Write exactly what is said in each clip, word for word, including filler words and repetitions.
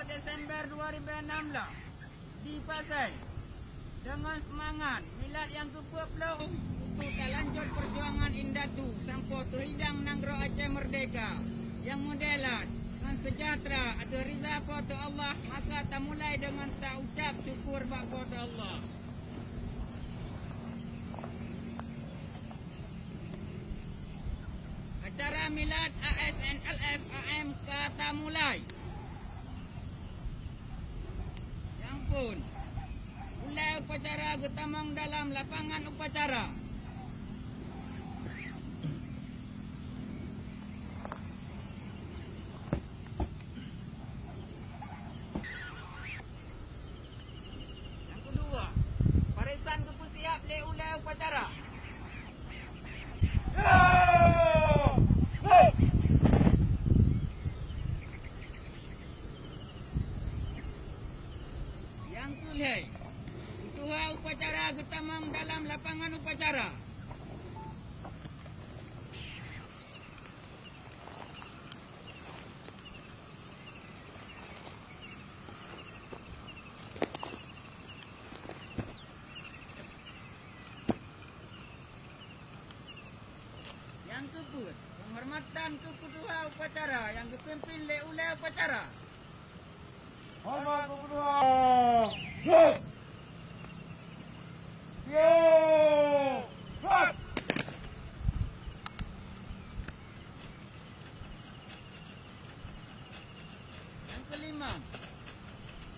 Desember dua ribu enam belas, di Pasai. Deungon seumangat milad nyang keupeuet ploh, untuk talanjut peujuangan indatu sampoe teuhidang nanggroe Aceh meurdehka nyang meudelat ngon seujahteura ateueh ridha Po teu Allah, maka tamulai deungon taucab syukur bak Po teu Allah. Acara milad A S N L F A M ka tamulai. Nyan phon, ulée upacara geutamong dalam lapangan upacara. Nyang keudua, barisan geupeusiab lé ulée upacara. Nyang keulhée, peutuha upacara geutamong dalam lapangan upacara. Nyang keupeuet, penghormatan keu peutuha upacara nyang geupimpin lé ulée upacara. Horeumat keu peutuha. Yo! Hat! Nyang keulima,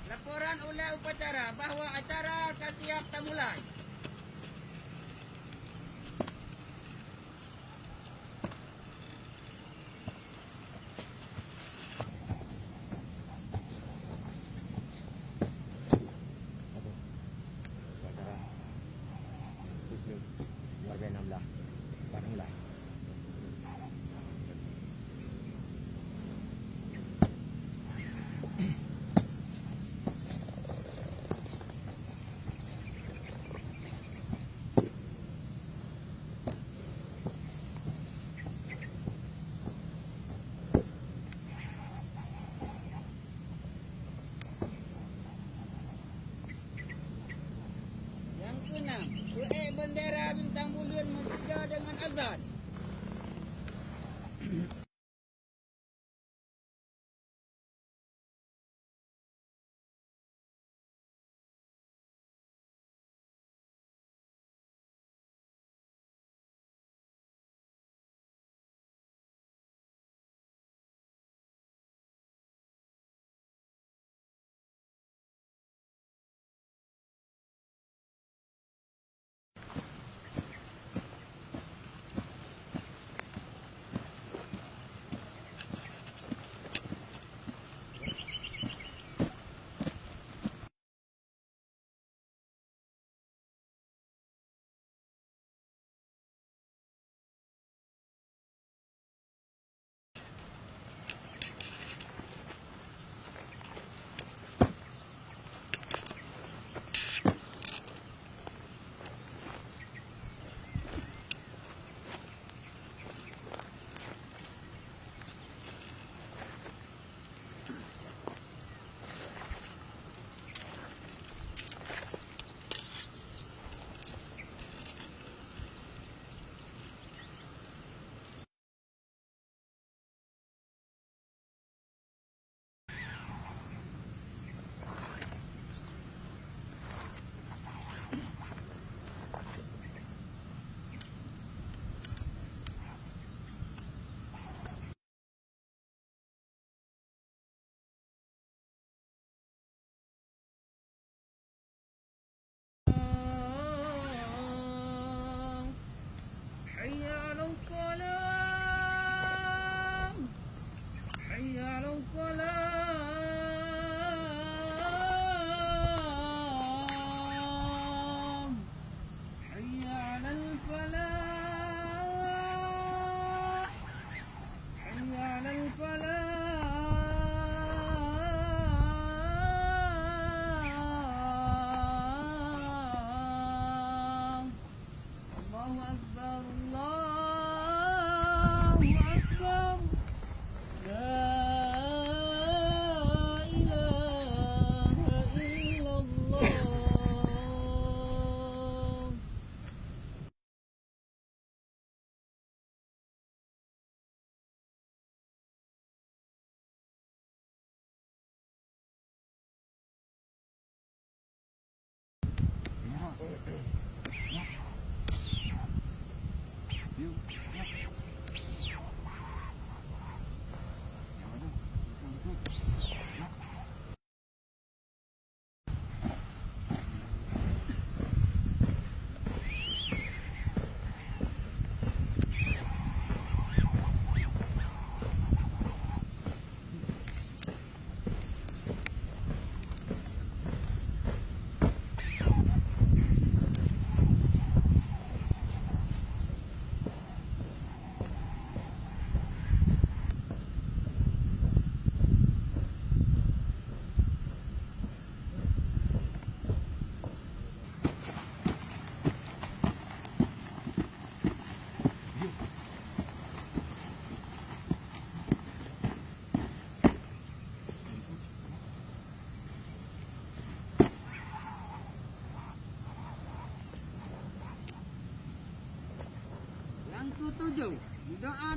laporan ulée upacara bahwa acara ka siab tamulai. Nyang keunam, peuék bendera bintang buleuen meusigoe deungon azan.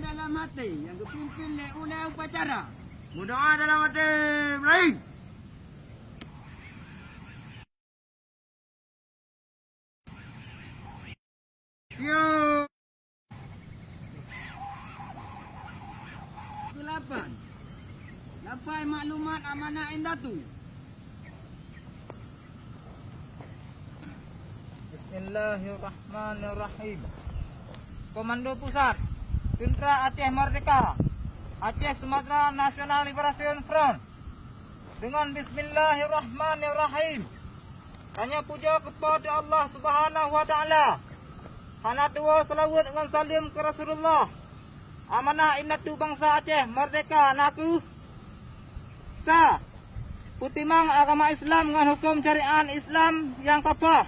Dalam hati nyang geupimpin lé ulée upacara. Meudoa dalam hati, mulai. Yo. Keulapan. Lampai maklumat amanah indatu. Bismillahirrahmanirrahim. Komando Pusat, Teuntara Aceh Merdeka, Aceh Sumatera National Liberation Front. Deungon bismillahirrahmanirrahim. Tanyoe pujoe keu Po teu Allah Subhanahu wa Taala. Hana tuwoe seulaweuet ngon saleuem keu Rasulullah. Amanah indatu bansa Aceh Merdeka na kheueh: Sa, peutimang agama Islam ngon huköm syariat Islam nyang kafah.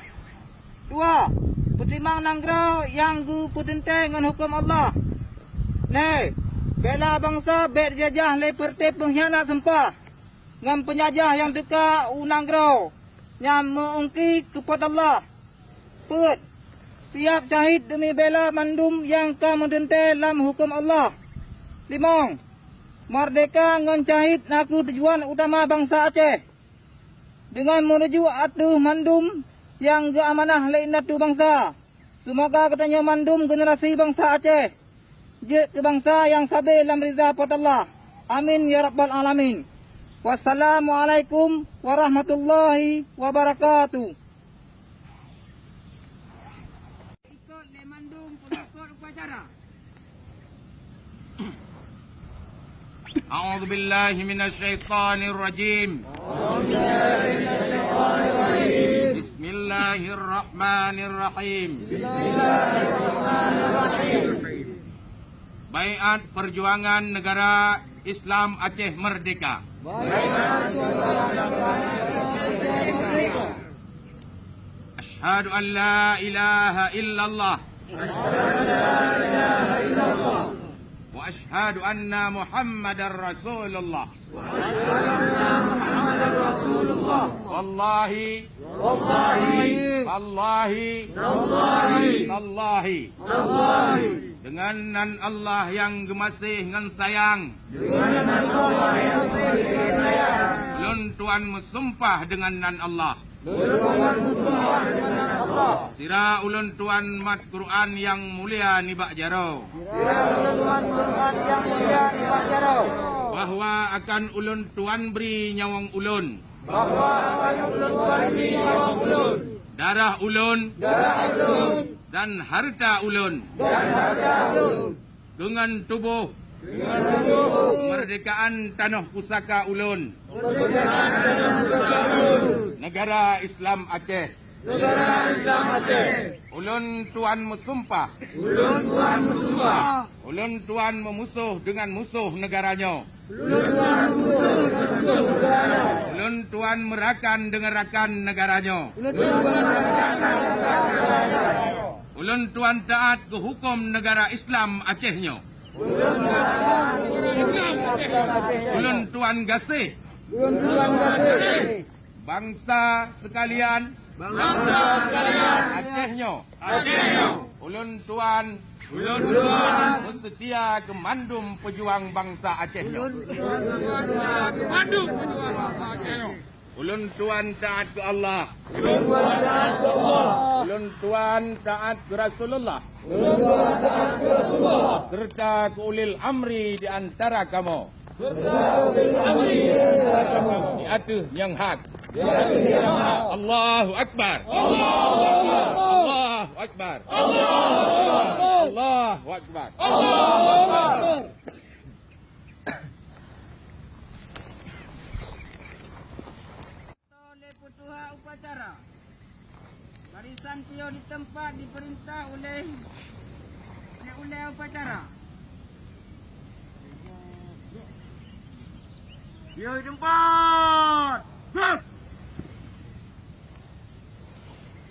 Dua, peutimang nanggroe nyang geupeuteuntée ngon huköm Allah. Lhée, bela bansa bék jijajah lé peureute peunghianat sumpah ngon peunjajah nyang teuka u nanggroe nyang meu-ungki keu Po teu Allah. Peuet, siab syahid deumi bela mandum nyang ka meuteuntée lam huköm Allah. Limong, merdeka ngon syahid na kheueh tujuan utama bansa Aceh. Deungon meurujuk ateueh mandum nyang geuamanah lé indatu bansa, seumoga geutanyoe mandum generasi bansa Aceh jeuet keu bansa nyang sabe lam riza Po teu Allah. Amin ya rabbal alamin. Wassalamualaikum warahmatullahi wabarakatuh. Ikot lé mandum peungikot upacara. A'udzubillahi minasyaitonirrajim. Bismillahirrahmanirrahim. Baiat Perjuangan Negara Islam Aceh Merdeka. Asyhadu an la ilaha illallah. Wa asyhadu anna Muhammadar Rasulullah. Wallahi. Wallahi. Tallahi. Deungon nan Allah nyang geumaséh ngon sayang. Ulôn tuan meusumpah deungon nan Allah. Sira ulôn tuan mat Quran nyang mulia nibak jaroe. Bahwa akan ulôn tuan bri nyawöng ulôn. Darah ulôn. Dan hareuta ulôn. Deungon tuboh. Keumeureudeukaan tanoh pusaka ulôn. Neugara Islam Aceh. Ulôn tuan meusumpah. Ulôn tuan meumusoh deungon musoh neugara nyoe. Ulôn tuan meurakan deungon rakan neugara nyoe. Ulôn tuan taát keu huköm neugara Islam Aceh nyoe. Ulôn tuan gaséh. Bansa seukalian. Aceh nyoe. Ulôn tuan. Meuseutia keu mandum peujuang bansa Aceh nyoe. Ulôn tuan taát keu Allah. Ulôn tuan taát keu Rasulullah. Seureuta keu ulil amri di antara kamoe. Di ateueh nyang hak. Allahu Akbar. Allahu Akbar. Allahu Akbar. Lé peutuha upacara. Barisan piôh di teumpat dipeurintah uleh, uleh upacara. Piôh di teumpat.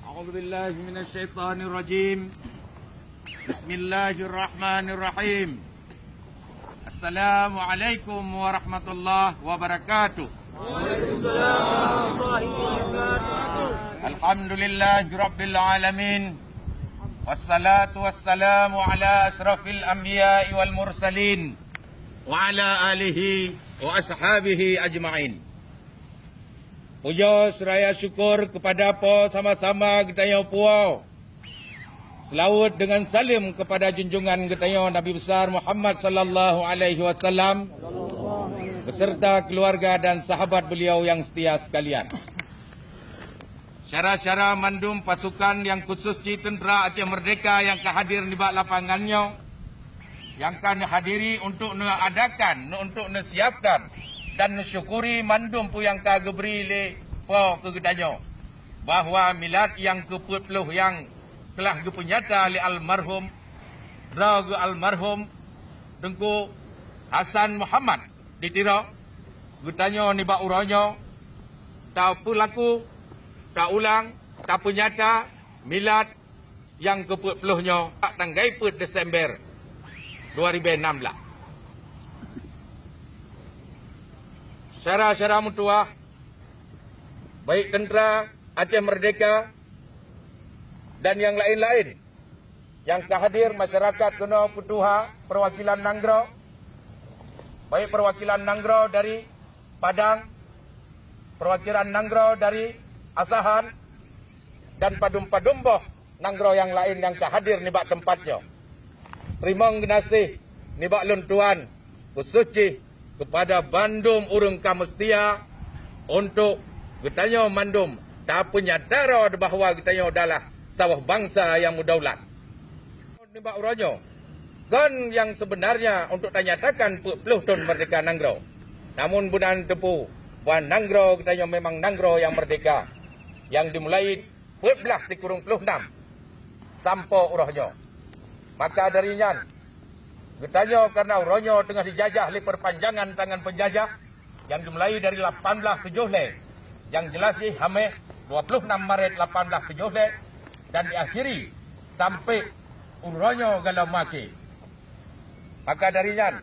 A'udzu billahi minasyaitonir rajim. Bismillahirrahmanirrahim. Assalamualaikum warahmatullahi wabarakatuh. Waalaikumsalam warahmatullahi wabarakatuh. Alhamdulillahirabbil alamin. Wassalatu wassalamu ala asyrafil anbiya'i wal mursalin, wa ala alihi wa ashabihi ajma'in. Puja seraya syukur kepada Po sama-sama geutanyoe puwoe. Seulaweuet deungon saleuem kepada junjungan geutanyoe Nabi Besar Muhammad sallallahu alaihi wasallam, beserta keluarga dan sahabat beliau yang setia sekalian. Syedara-syedara mandum pasukan nyang khusus cit teuntra Aceh Merdeka nyang ka hadir nibak lapangan nyoe, nyang ka neuhadiri untuk neuadakan, untuk neusiapkan dan neusyukuri mandum peue nyang ka geubri lé Po keu geutanyoe, bahwa milad nyang keupeuet ploh nyang telah geupeunyata lé almarhum, droe geuh almarhum Teungku Hasan Muhammad di Tiro, geutanyoe nibak uroe nyoe tapeulaku, taulang, tapeunyata milad nyang keupeuet ploh nyoe bak tanggai peuet Desember dua ribu enam belas. Syedara-syedara meutuwah, baik teuntra Aceh Merdeka dan nyang laén-laén nyang ka hadir, masyarakat keunoe peutuha, perwakilan nanggroe, baik perwakilan nanggroe dari Padang, perwakilan nanggroe dari Asahan, dan padum-padum boh nanggroe nyang laén nyang ka hadir nibak teumpat nyoe. Teurimong geunaséh nibak lôn tuan, khusos jih keupada bandum ureuëng ka meuseutia untuk geutanyoe mandum tapeunyata droe bahwa geutanyoe adalah saboh bansa nyang meudaulat. Nibak uroe nyoe, kon nyang seubeunarnya untuk tanyatakan peuet ploh thon meurdehka nanggroe. Namun, beuna neuteupeue bahwa nanggroe geutanyoe memang nanggroe nyang meurdehka, nyang dimulai peuet blaih sikureueng ploh nam sampoe uroe nyoe. Maka dari nyan, geutanyoe kareuna uroe nyoe teungoh jijajah lé peupanjangan tangan peunjajah, nyang dimulai dari lapan blaih tujoh lhée, nyang jeulaih jih haméh dua ploh nam Maret lapan blaih tujoh lhée, dan diakhiri sampai uroe nyoe gohlom maké. Maka dari nyan,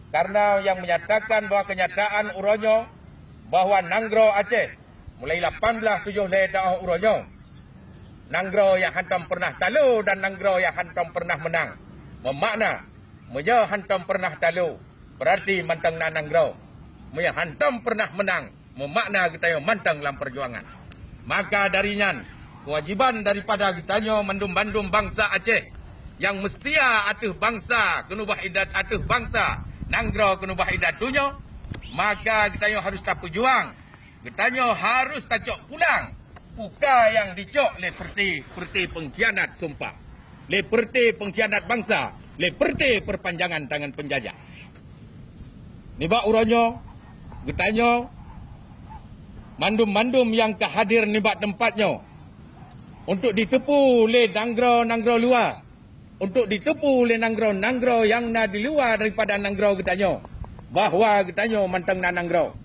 kareuna nyang menyatakan bahwa kenyataan uroe nyoe bahwa nanggroe Aceh mulai lapan blaih tujoh lhée taoh uroe nyoe, nanggroe nyang hantom peureunah talo dan nanggroe nyang hantom peureunah meunang, meumakna, meunyoe hantom peureunah talo, beurarti mantong na nanggroe. Meunyoe hantom peureunah meunang, meumakna geutanyoe mantong lam peujuangan. Maka dari nyan, keuwajiban daripada geutanyoe mandum-mandum bansa Aceh nyang meuseutia ateueh bansa, keuneubah idat ateueh bansa, nanggroe keuneubah idat donya, maka geutanyoe harôh tapeujuang. Geutanyoe harôh tacok pulang puka nyang jicok lé peureuté-peureuté peungkhianat sumpah, lé peureuté peungkhianat bansa, lé peureuté peupanjangan tangan peunjajah. Nibak uroe nyoe, geutanyoe mandum-mandum nyang ka hadir nibak teumpat nyoe, untuk jiteupeue lé nanggroe-nanggroe luwa, untuk jiteupeue lé nanggroe-nanggroe nyang na di luwa daripada nanggroe geutanyoe, bahwa geutanyoe mantong na nanggroe,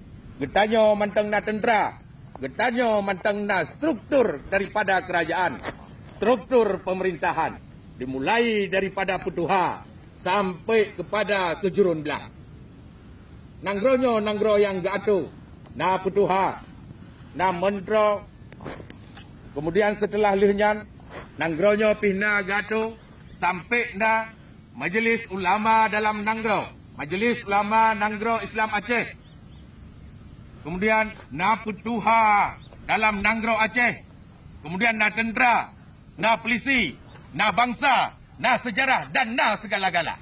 geutanyoe mantong na teuntra, geutanyoe mantong na struktur daripada keurajaan, struktur peumeurintahan, dimulai daripada peutuha sampai keupada keujurôn blang. Nanggroe nyoe nanggroe nyang geuatô, na peutuha, na meuntroe, keumudian seuteulah lheueh nyan, nanggroe nyoe pih na geuatô sampai na Majelis Ulama dalam Nanggroe, Majelis Ulama Nanggroe Islam Aceh, keumudian na peutuha dalam Nanggroe Aceh, keumudian na teuntra, na peulisi, na bansa, na seujarah dan na seugala-gala.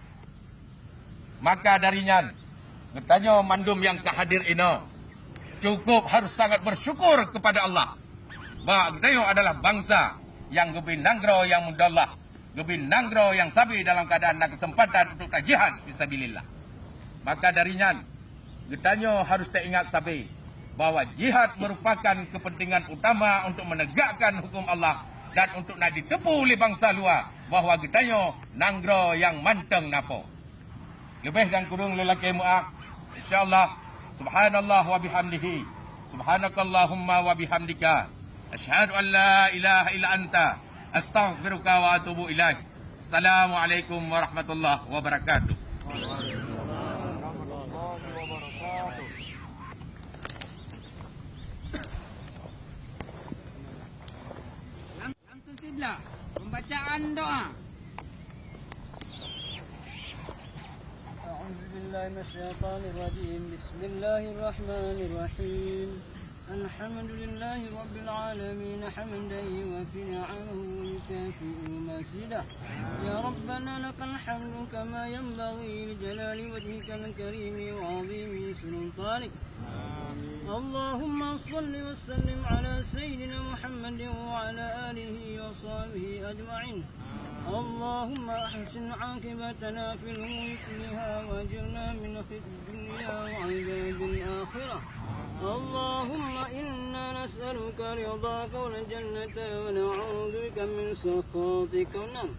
Maka dari nyan, geutanyoe mandum nyang ka hadir inoe cukup harôh sangat beusyukur keupada Allah bahwa geutanyoe adalah bansa nyang geubri nanggroe nyang meudaulat, geubri nanggroe nyang sabe dalam keuadaan na keuseumpatan untuk tajihad fisabilillah. Maka dari nyan, geutanyoe harôh taingat sabe bahwa jihad meurupakan keupeuntengan utama untuk meunegakkan huköm Allah dan untuk na jiteupeue lé bansa luwa bahwa geutanyoe nanggroe nyang mantong na Po. Leubeh dan kureueng lôn lakée meu'ah. Insya Allah, subhanallah wa bihamdihi, subhanakallahumma wa bihamdika, asyhadu an la ilaha illa anta, astaghfiruka wa atubu ilaik. Assalamualaikum warahmatullahi wabarakatuh. Bacaan doa. أعوذ بالله من الشيطان الرجيم. بسم الله الرحمن الرحيم. الحمد لله رب العالمين، حمدا يوافي نعمه ويكافئ مزيده. يا ربنا لك الحمد كما ينبغي لجلال وجهك الكريم وعظيم سلطانك. اللهم صل وسلم على سيدنا محمد وعلى آله وصحبه أجمعين. اللهم أحسن عاقبتنا في الأمور كلها وأجرنا من خزي الدنيا وعذاب الآخرة. اللهم إنا نسألك رضاك والجنة ونعوذ بك من سخطك والنار.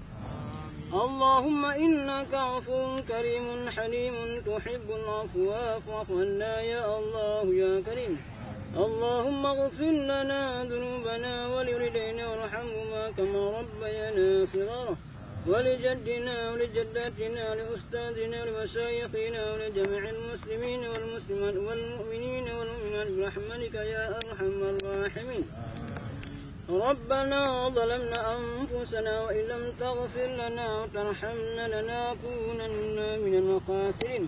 اللهم إنك عفو كريم حليم تحب العفو فاعف عنا يا الله يا كريم. اللهم اغفر لنا ذنوبنا ولوالدينا وارحمهما كما ربيانا صغارا. ولجدنا ولجدتنا ولأستاذنا ولمشايخنا ولجميع المسلمين والمسلمات والمؤمنين والمؤمنات برحمتك يا أرحم الراحمين. ربنا ظلمنا أنفسنا وإن لم تغفر لنا وترحمنا لنكونن من الخاسرين.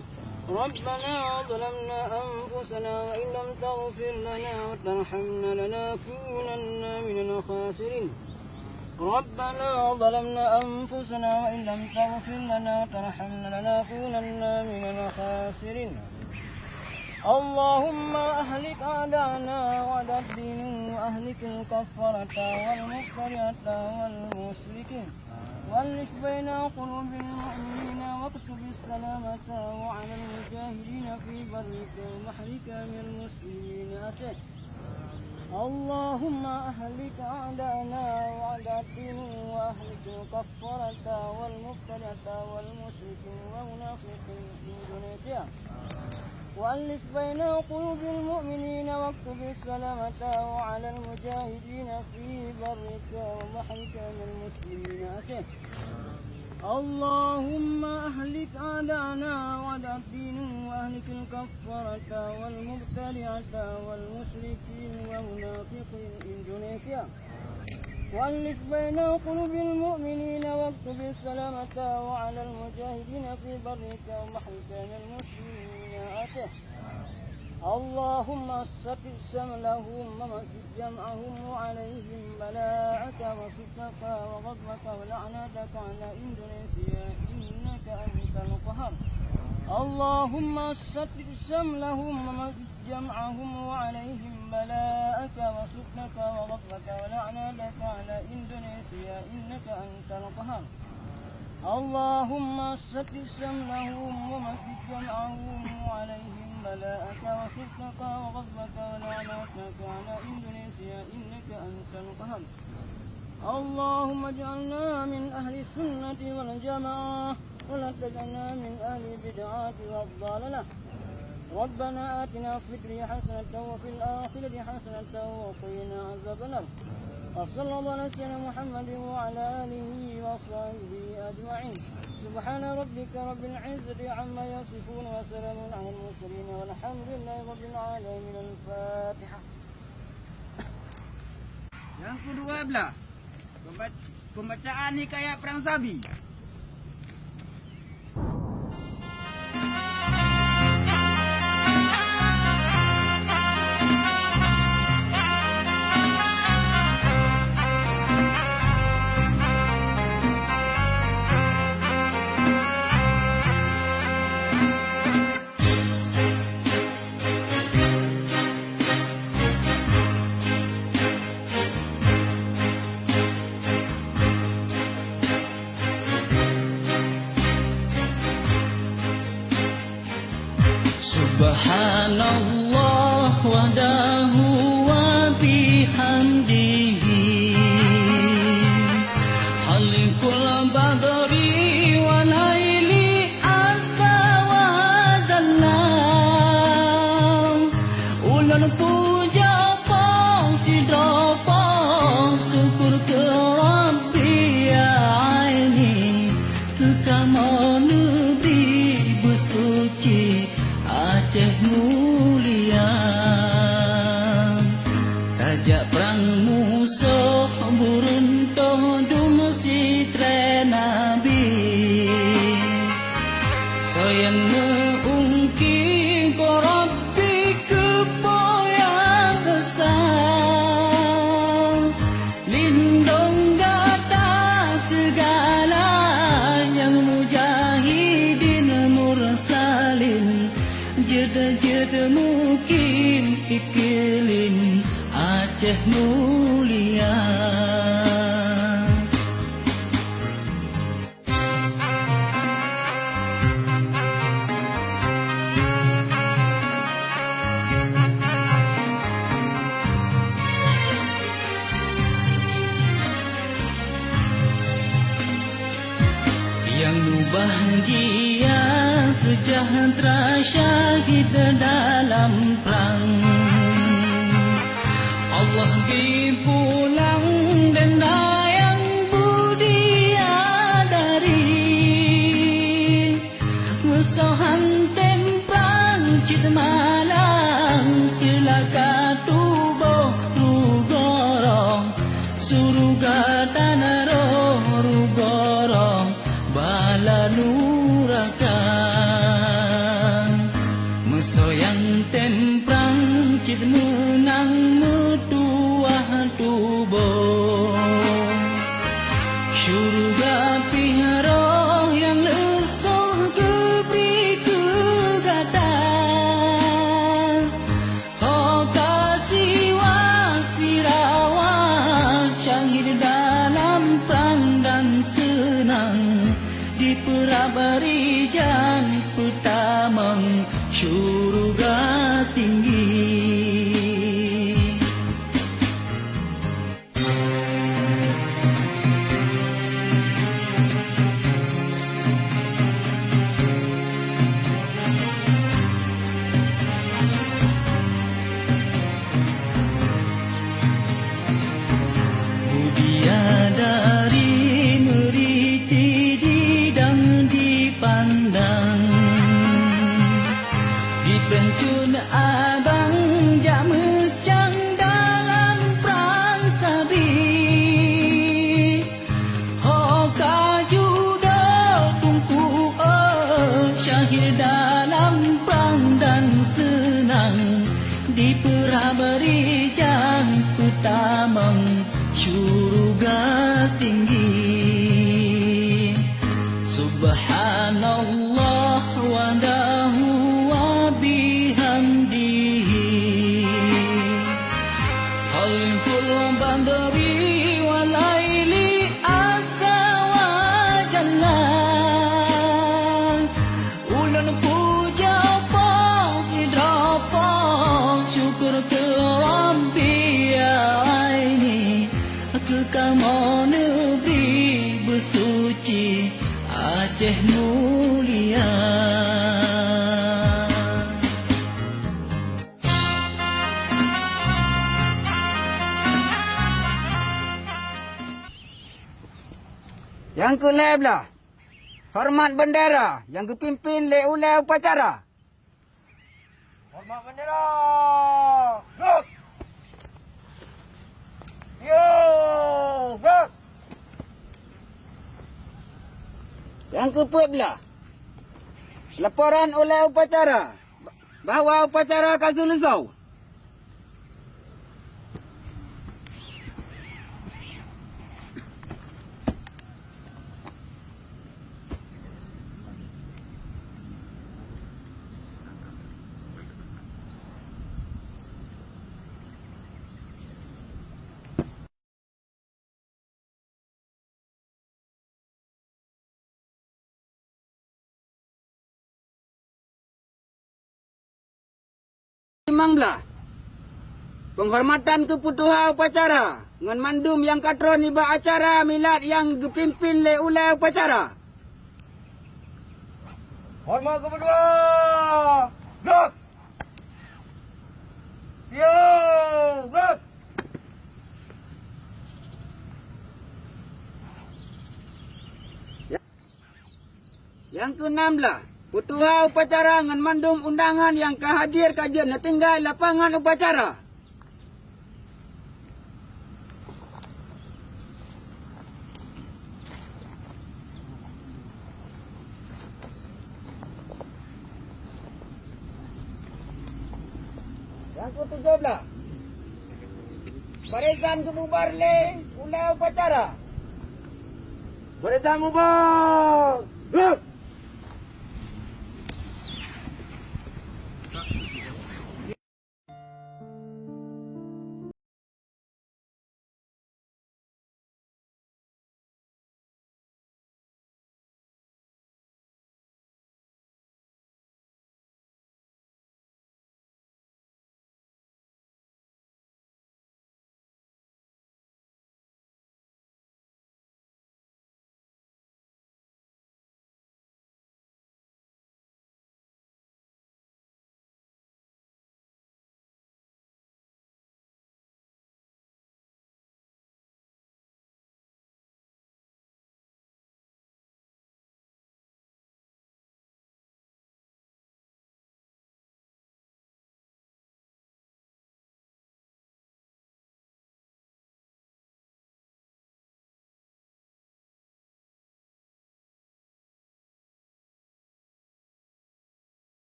ربنا ظلمنا أنفسنا وإن لم تغفر لنا وترحمنا لنكونن من الخاسرين. ربنا ظلمنا أنفسنا وإن لم تغفر لنا وترحمنا لنكونن من الخاسرين. اللهم أهلك أعداءنا وأعداء الدين وأهلك الكفرة والمبتدعة والمشركين. وألف بين قلوب المؤمنين واكتب السلامة وعلى المجاهدين في برك وبحرك من المسلمين أتيت. اللهم أهلك أعداءنا وأعداء الدين وأهلك الكفرة والمبتدعة والمشركين والمنافقين في إندونيسيا. وألف بين قلوب المؤمنين واكتب السلامة وعلى المجاهدين في برك وبحرك من المسلمين أتيت. اللهم أهلك أعداءنا وأعداء الدين وأهلك الكفرة والمبتدعة والمشركين ومنافقين إندونيسيا. وألف بين قلوب المؤمنين واكتب السلامة وعلى المجاهدين في برك وبحرك من المسلمين أتيت. اللهم ثبت شملهم ومزق جمعهم وعليهم بلاءك وسخطك وغضبك ولعنتك على إندونيسيا إنك أنت القهار. اللهم ثبت شملهم ومزق جمعهم وعليهم بلاءك وسخطك وغضبك ولعنتك على إندونيسيا إنك أنت القهار. اللهم ثبت شملهم ومزق جمعهم وعليهم بلاءك وسخطك وغضبك ولعنتك على إندونيسيا إنك أنت القهار. اللهم اجعلنا من أهل السنة والجماعة ولا تجعلنا من أهل البدعة والضلالة. ربنا آتنا في الدنيا حسنة وفي الآخرة حسنة وقنا عذاب النار. وصلى الله على سيدنا محمد وعلى آله وصحبه أجمعين. سبحان ربك رب العزة عما يصفون وسلام على المرسلين والحمد لله رب العالمين. الفاتحة. Nyang keudua blah, pemba-, pembacaan hikayat Perang Sabi. Subhanallah wahdahu wa bihamdihi. Khaliqul badri wa laili azza wa jalla. Ulôn puja po sidroe po syukur keu Rabbi aini. Teuka mo neubri beusuci Aceh mulia. Tajak prang musoh buruntoh dum si Mulia. Nyang mubahgia seujahteura syahid dalam prang. Allah geupulang denda nyang beudia dari. Meusoe han tem prang cit malam, ceulaka tuboh rugoroe, syeuruga dan roh rugoroe bala nuraka. Meusoe nyang tem prang cit meunang meutuwah tuboh. Syeuruga pih roh nyang leusôh geubri keu gata. Ho ka siwa sirawa syahid dalam prang dan seunang, dipeurab rijang peutamong syeuruga tinggi. Mulia dari meuriti didang dipandang, di peuncut abang jak meucang dalam prang sabi. Ho ka judoe Teungku, oh, syahid dalam prang dan seunang, dipeurab rijang peutamong syeuruga tinggi. Subhanallah wahdahu wa bihamdihi. Khalaqal badri wal laili azza wa jalla. Ulôn puja Po sidroe Po, syukur keu Rabbi aini, keu kamoe neubri beusuci Aceh mulia. Nyang keu lhèe blaih, horeumat beundera nyang geupimpén lé ulèe upacara. Horeumat beundera! Brok! Yo! Brok! Nyang keu peuet blaih, laporan ulèe upacara bahwa upacara ka seuleusoe. Limong blaih. Peunghormatan keu peutuha upacara ngon mandum nyang ka trôn nibak acara milad nyang geupimpén lé ulèe upacara. Horeumat keu peutuha! Brok! Yo! Brok! Nyang keu nam blaih, peutuha upacara ngon mandum undangan nyang ka hadir ka jeuet neutinggai lapangan upacara. Nyang keu tujoh blaih, barisan geububar lé ulèe upacara. Barisan bubar! Brok!